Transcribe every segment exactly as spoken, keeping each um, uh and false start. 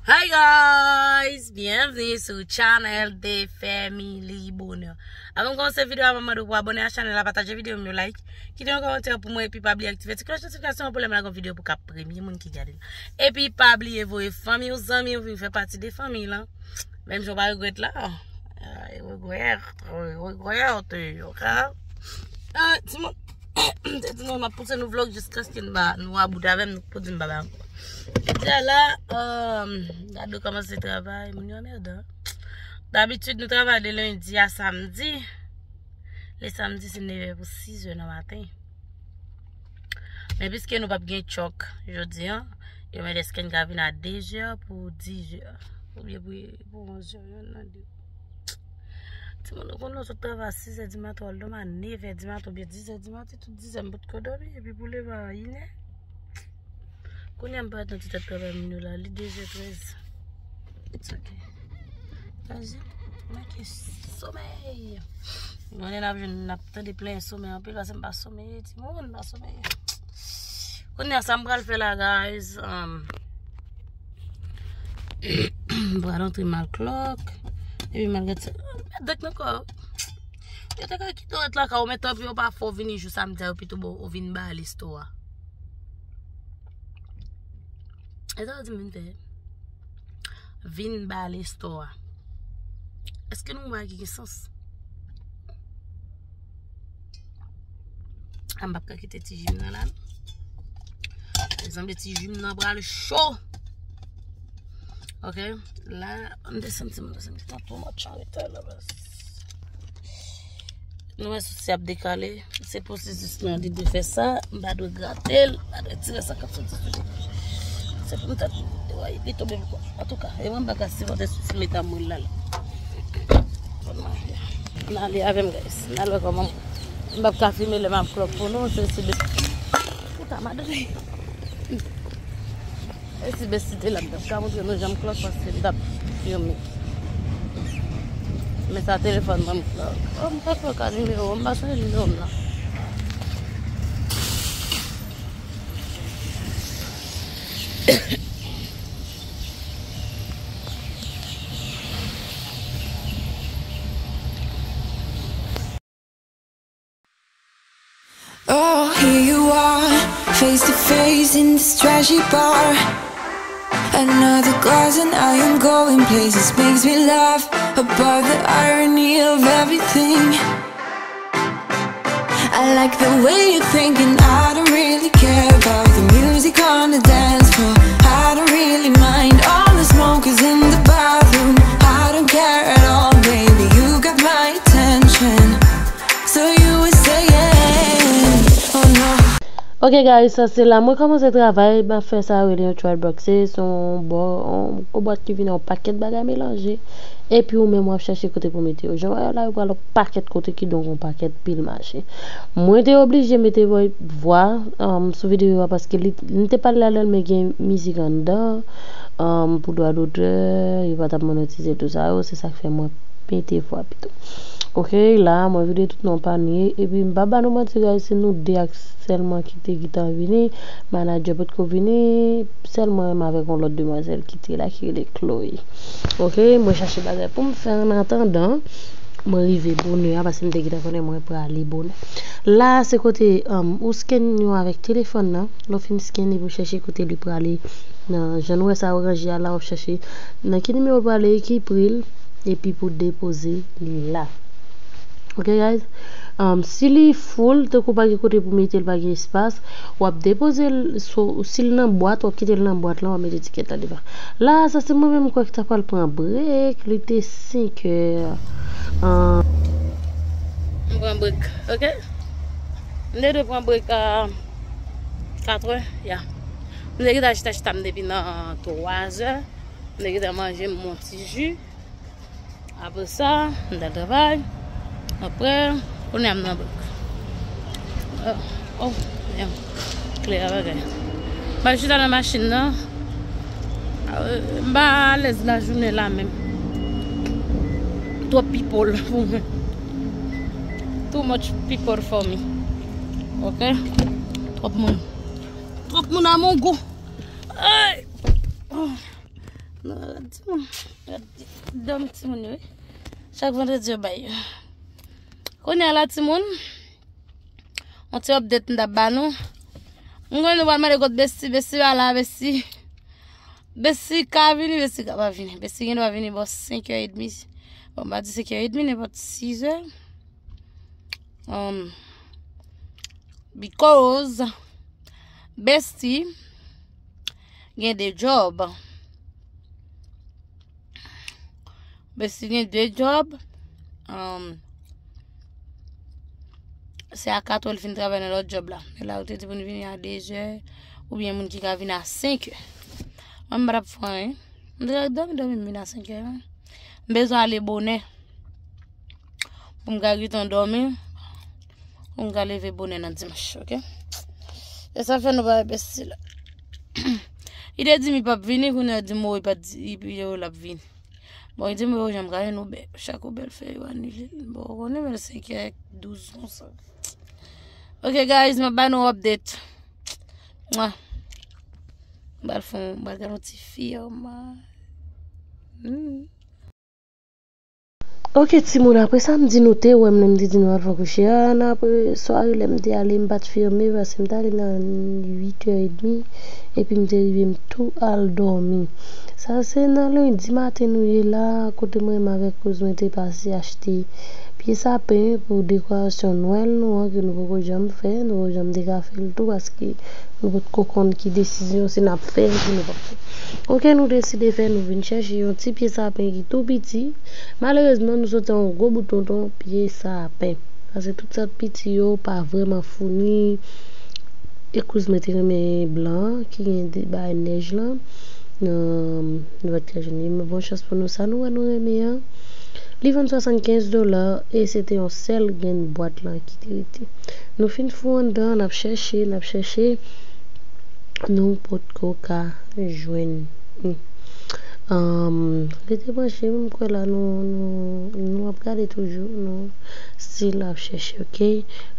Hi guys! Byenvni sou channel de Family Bonheur. Avan m kòmanse videyo a, m ap mande w pou abòne a channel la, pataje videyo m yo, like, kite yon kòmantè pou mwen, epi pa bliye aktive ti klòch notifikasyon an pou lè m lage yon videyo pou w ka premye moun ki gade l. Epi pa bliye voye fanmi w, zanmi w vin fè pati de fanmi lan. Menm jan w pa regrèt la. Ay, regrèt, regrèt, ok? Ah, timoun, m te di nou, m ap pouse nou vlog jiskaske nou ba, nou about avè m, nou poko di m babay ankò. Jodi a la, um, Dado kòmanse travay, moun yo anmèdan. Dabitid, nou travay de lendi a samdi. Le samdi, se nevè pou sizè nan maten. Men piske nou p ap gen chòk jodi a, yo mande èske n ka vin a dezè pou dizè. Oubyen pou, pou onzè, yonn nan de. Timoun, ou konn lè w sot travay a sizè dimaten, w al dòmi a nevè dimaten oubyen dizè dimaten, tout dizè m potko dòmi, epi pou leve a inè. Kounye a m parèt nan ti tèt travay moun yo la, li dezè trèz. It's ok. Gazi, manke somèy. Konnen n ap jwenn, n ap tande plenyen somèy anpil, paske m pa someye, timoun, m pa someye. Kounye a, sa m pral fè la, guys, um, m pral antre m al clock. Epi m al gade sa. Mèt dèk nan kò. Yo te ka kite w ret lakay ou, men tanpri yo pa fè w vini jou samdi a, yo pito ba w, ou vin ba l istwa a. E sa yo di m vin fè? Vin ba l istwa a. Èske nou wè ki gen sans? A, m p ap ka kite ti ji m nan la, non. Li sanble ti ji m nan pral cho. Ok, la, m te santi, m te santi tan tou mòt chan rete la, baz. Nou wè sousi ap dekale, se pwosesis lan, li dwe fè sa, m pa dwe grate l, m pa dwe tire sa k ap soti sou li. Se pou m ta, li tonbe pou kò. Antouka, e mwen m pa ka sipòte sousi mete a mwen la, la. N ale avè m, guys. N al wè kòman m p ap ka filme lè m ap clock pou nou, se si de. Puta madre. E si besite la, m t ap ka montre nou jan m clock paske m t ap filme. Men sa telefòn mwen m clock. Oh, m pa clock a nimewo, m pa sonje nimewo m nan. Oh, here you are, face to face in this trashy bar. Another glass and I am going places. Makes me laugh about the irony of everything. I like the way you're thinking. I don't really care about the music on the dance floor. I don't really mind all the smokers in the bathroom. I don't care at all, baby. You got my attention. So you were saying, oh no. Ok guys, sa se la mwen kòmanse travay, m ap fè sa yo rele yon trad box, se yon bò, yon gwo bwat ki vin yon pakèt bagay melanje, epi ou menm w ap chèche kote pou mete yo. Jan w wè yo la, yo pral yon pakèt kote, kidonk yon pakèt pil mache. Mwen te oblije mete vwa, um, sou videyo a paske li, m te pale ladan l, men gen mizik anndan, um, pou dwa dotè, yo pa t ap monétize tout sa yo, se sa k fè mwen mete vwa pito. Ok, la a mwen vide tout nan panye, epi m pa ba nou manti guys, se nou de ak sèlman ki te gentan vini, manadjè potko vini, sèl mwen menm avèk yon lòt demwazèl ki te la ki rele Chloe. Ok, mwen chache bagay pou m fè an atandan mwen rive bonè a, paske m te gentan konnen mwen prale bonè. La a se kote, um, ou scan yo avèk telefòn nan, lè w fin scan epi w chèche kote li prale nan, jan nou wè sa oranje a la, w ap chèche nan ki nimewo l prale, ki pri l, epi pou depoze li la. Ok guys, um, si li full, tankou pa gen kote pou mete l, pa gen espas, w ap depoze l, so, si l nan bwat, w ap kite l nan bwat lan, w ap mete etikèt la devan. La a, sa se mwen menm kwè ki ta pral pran brek, li te senkè. Um, m pran brek, ok? M te dwe pran brek a katrè, ya. M te gentan chita chita m depi nan twazè. M te gentan manje m yon ti ji. Apre sa, m t al travay. Apre, kounye a m nan brek. Oh, oh, menm. Klè a bagay. M al chita nan machin nan. M pa alèz lajounen la menm. Twòp people pou mwen. Too much people for me. Ok? Twòp moun. Twòp moun a mon gou. Ay! Oh. Non, rad timoun. Rad dòmi timoun yo, wi. Chak vandredi yo bay yo. Kounye a la, timoun, yon ti update m t ap ba nou. M konnen nou pral mande kot Besti, Besti pa la, Besti. Besti ka vini, Besti ka pa vini. Besti gen dwa vini bò senk è edmi. Bon, m pa di senk è edmi, nenpòt sis è. Um, because Besti gen de job. Besti gen de job. Um, se a kat è l fin travay nan lòt job la. E la, ou te di pou n vini a de zè, oubyen moun ki ka vini a senk è. Mwen, m pa t ap fè anyen. M te dòmi, dòmi, m vin a senk è, wi. M bezwen ale bonè. Pou m ka gentan dòmi. Pou m ka leve bonè nan dimanch, oke? E sa fè nou pa wè Besti la. Li te di m li p ap vini, kounye a di m wi, li pa t di, li, li, li ap vini. Bon, li di m wi, jan m ka jwenn Uber. Chak Uber l fè, yo anile l. Bon, ou konnen, men senk è douz konsa. Oke, guys, m ap ba nou update. Mwa. M pral fè yon, m pral gade yon ti fim. Hmm. Oke, timoun, apre sa, m di nou te wè m, lè m te di nou al fè kouche a, nan apre sware, lè m te ale, m pa t fèmen, paske m t ale nan uit è edmi, epi m te rive, m tou al dòmi. Sa se nan lendi maten nou ye la, kote mwen menm avèk kouz mwen te pase achte pye sapen pou dekorasyon Nwèl nou an, ke nou poko janm fè, nou poko janm te ka fè l tou, paske nou potko konn ki desizyon, si n ap fè l, si nou p ap fè. Oke, nou deside fè, nou vin chèche yon ti pye sapen ki tou piti. Malerezman, nou sot yon gwo bout tonton pye sapen. Paske tout sa k piti yo pa vrèman founi. E kouz mwen te renmen blan an, ki gen de bagay nèj lan. Nan nou pa t ka jwenn li. Men bon chans pou nou, sa nou wè nou renmen an. Li vann swasannkenz dola e se te yon sèl grenn bwat lan ki te rete. Nou fin fou anndan, n ap chèche, n ap chèche. Nou potko ka jwenn li. Anm, rete branche, m kwè la nou, nou, nou ap gade toujou, nou still ap chèche, oke?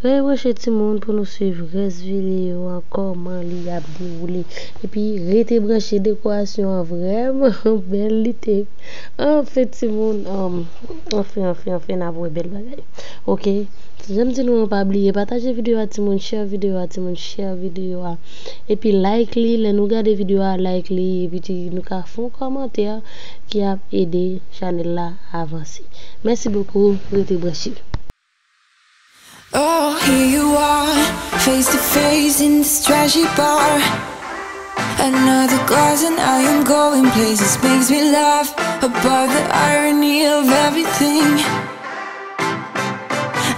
Rete branche timoun pou nou swiv rès videyo an, kòman li ap dewoule. Epi rete branche, dekorasyon an vrèman bèl, li te. Anfen timoun, anm, anfen, anfen, anfen, n ap wè bèl bagay. Oke? Jan m di nou an, pa bliye pataje videyo a timoun, share videyo a timoun, share videyo a. Epi like li, lè nou gade videyo a, like li, epi nou ka fè yon kòmantè ki ap ede chanèl la avanse. Mèsi bokou, rete branche. Oh, here you are, face to face in this trashy bar. Another glass and I am going places. Makes me laugh about the irony of everything.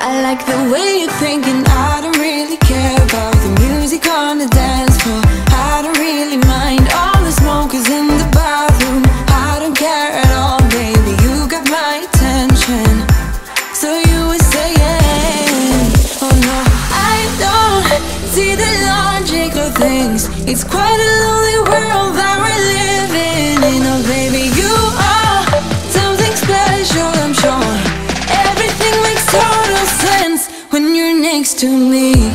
I like the way you're thinking. I don't really care about the music on the dance floor. I don't really mind all the smokers in the bathroom. I don't care at all, baby. You got my attention. So you were saying, oh no, I don't see the logic of things. It's quite a lonely world that we're living in. Oh baby, you are something special, I'm sure. Everything makes total sense when you're next to me.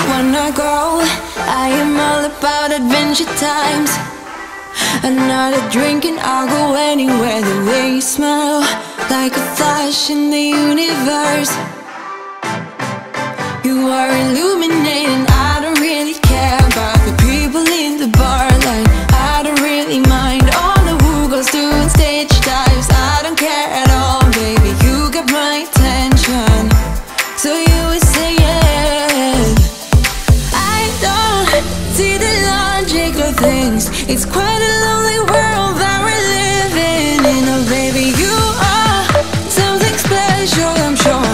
Wanna go? I am all about adventure times. Another drink and I'll go anywhere. The way you smell, like a flash in the universe. You are illuminating. I don't really care about the people in the bar. Like, I don't really mind all the who goes doing stage dives. I don't care at all, baby. You got my attention. So you were saying, I don't see the logic of things. It's quite a lonely world that we're living in. Oh baby, you are something special, I'm sure.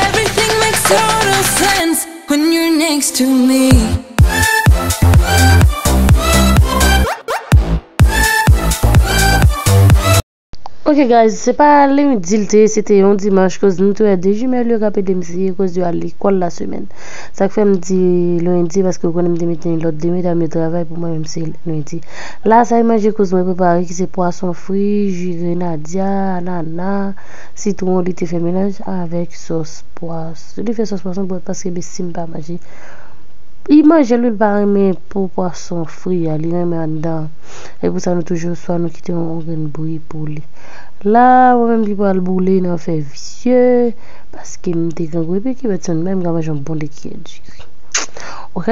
Everything makes total sense when you're next to Ok guys, se pa lendi l te ye, se te yon dimanch, koz nou te wè de jimèl yo k ap ede m siye, koz yo al lekòl la semèn. Sa k fè m di lendi, paske w konnen m te mete lòt de medam yo travay, pou mwen menm se lendi. La sa e manje koz mwen prepare ki se pwason fri, ji grenadya, anana, sitwon, li te fè melanj avèk sòs pwason. Li fè sòs pwason pou mwen paske besti m pa manje. Li manje l wi, li pa renmen po pwason fri a, li renmen anndan. E pou sa nou toujou swa nou kite yon grenn bri pou li. La mwen menm ki pral boule nan fè visye, paske m te grangou epi ki bèt se menm ka manje yon bon de kiyè diri. Ok,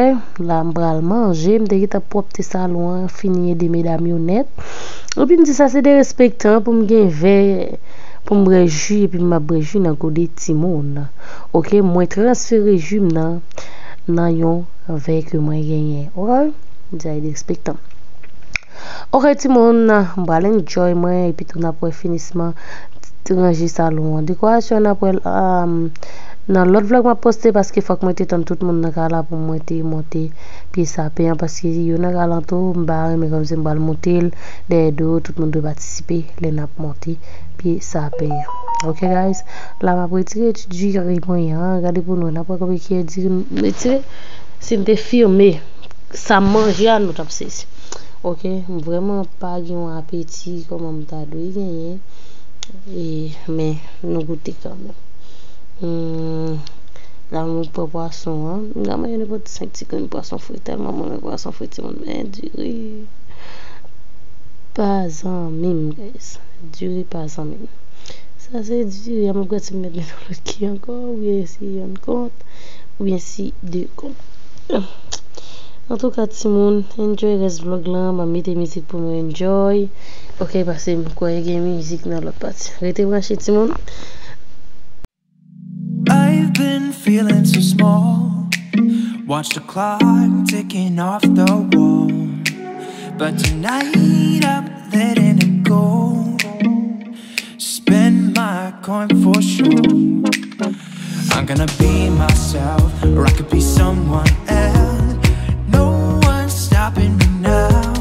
la m pral manje, m te gentan pwòpte salon an, fini ede medam yo nèt. Epi m di sa se derespektan pou m gen vè, pou m bwè ji, epi m ap bwè ji nan gode timoun. Ok, mwen transfere ji m nan, nan yon vè ke mwen genyen. Ok, m di sa e derespektan. Ok timoun, m pral enjoy mwen, epi tou n ap wè finisman ranje salon an. Dekorasyon n ap wè l, um, nan lòt vlòg m ap poste, paske fòk mwen te tann tout moun nan kay la pou mwen te monte pye sapen an, paske yo nan kay la tou, m pa renmen kòmsi m pral monte l dèyè do, tout moun dwe patisipe lè n ap monte pye sapen an. Ok guys, la m ap retire ti diri mwen an, gade pou nou, n ap wè konbyen kiyè diri m retire. Si m te filme sa m manje a, nou t ap sezi. Ok, m vrèman pa gen yon apeti kòman m ta dwe genyen. E, men, nou goute kanmenm. Hmm, la mwen pran pwason an. M ka manje nenpòt senk ti grenn pwason fri, tèlman mwen renmen pwason fri, timoun, men diri pa zanmi m, guys. Diri pa zanmi m. Sa se diri a, m ap gade si m met li nan lòt ki ankò, oubyen si yonn kont, oubyen si de kont. Antouka timoun, enjoy rès vlòg lan, m ap mete mizik pou nou enjoy. Ok, paske m kwè gen mizik nan lòt pati. Rete branche timoun. I've been feeling so small. Watch the clock ticking off the wall. But tonight I'm letting it go. Spend my coin for sure. I'm gonna be myself, or I could be someone else. No one's stopping me now.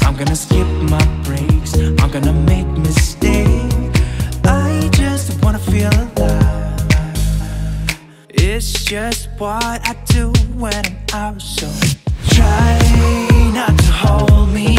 I'm gonna skip my breaks, I'm gonna make mistakes. I just wanna feel alive. It's just what I do when I'm out, so try not to hold me